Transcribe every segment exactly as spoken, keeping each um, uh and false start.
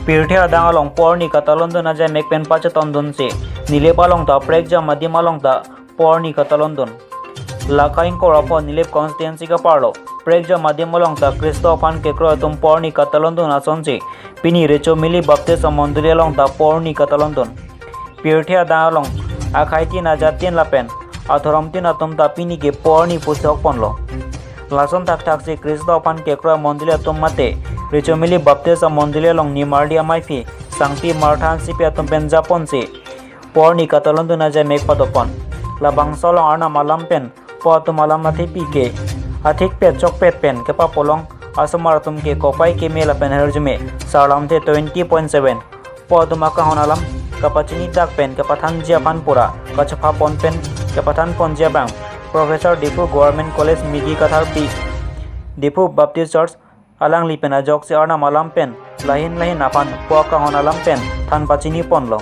Pirthe adang along porni katalondun ajaimek pen pachetondunsi Nilip along ta prekjam adim along ta porni katalondun. Laka ingkoi ra pho Nilip constituency kaparlo prekjam adim along ta Khristo aphan kekroi atum porni katalondun asonsi pini Recho Mili Baptist amondoli along ta porni katalondun. Pirthe adang along akhaitin ajatin lapen adhorom tin atum ta pini ke porni pusi hokponlo. Lason thakthaksi Khristo aphan kekroi amondoli atum mate Recho Mili Baptist amondoli along nimarli amaiphi Sangpi Martha Hansepi atum pen japonsi porni katalondun ajaimek padopon. Labangso along Arnam alam pen po atum alam athepi ke athikpet chokpet pen kepapolong asomar atum ke kopai keme lapen herjume, Sarlamthe twenty point seven. Po atum akahon alam kapachinitak pen kapathanji aphan pura kachephapon pen kapathanponji abang Professor Diphu Government College Migi Katharpi, Diphu Baptist Church, alangli pen ajoksi Arnam alam pen lahin lahin aphan po akahon alam pen than pachiniponlo.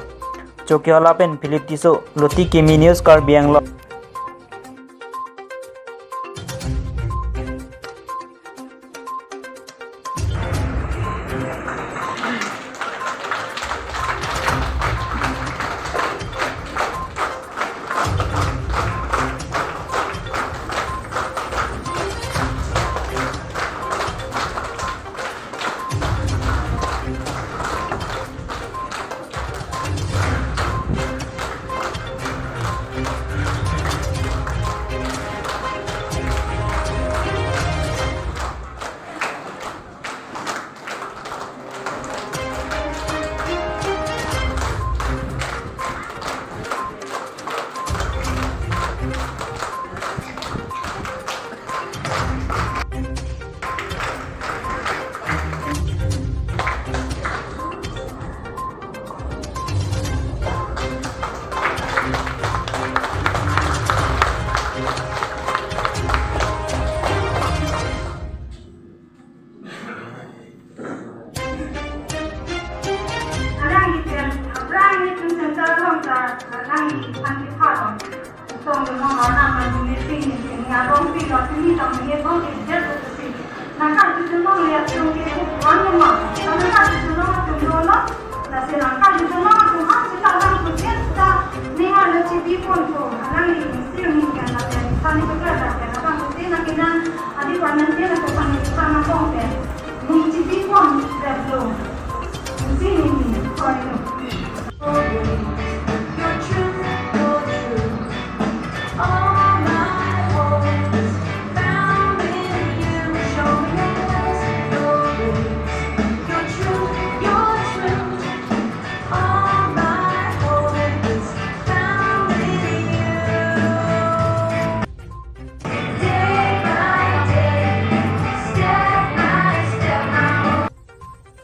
Chokihola pen Philip Tisso, Luti Kimi News, Karbi Anglong. Alangli pen aphrang ni pen center along ta alangli aphan kepha lo. Song lo nong arnam an ni pini pini abong pi lo pini tong ni bong ke jet lo si. Nangkarjujunon le atum ke kuan lo ma. Nangkarjujunon atum lo lo. Lasi nangkarjujunon atum ha sita abang tu jet ta ninga lo chibipon tu. Alangli isi ni kan la pen. Sani tu kan la pen. Abang tu si nang kinan adi panan dia na tu sani tu sani kong pen. Nung chibipon jet lo. Isi ni ni. Sorry.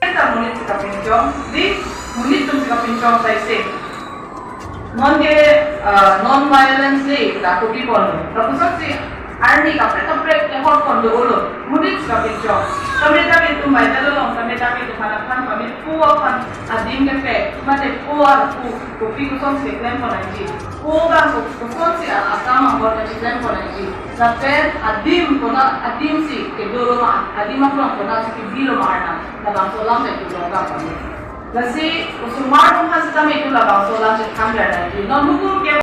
Kita monit si kapinchong, di monit atum si kapinchong sai se. Non ke, ah, non-violence day ta kopipon. Lapuson si arni kaprek kaprek ehorpon do-olo. Monit si kapinchong. Tame tame itum Bible along, tame tame itum aphan aphan, tame po aphan adim kepek, mate po arpu, kopi koson si keklempon nangji. Po abang ko-, kosonsi a-, akam angbong kachiklempon nangji. Lapen adim konat adim si kedo lo ma, adim aklong konat si kebi lo ma arnam. Labangso alam si kedo lo ma kami. Lasi osomar atum aphan sitame itum labangso alam si than ber nangji. Non hukum ke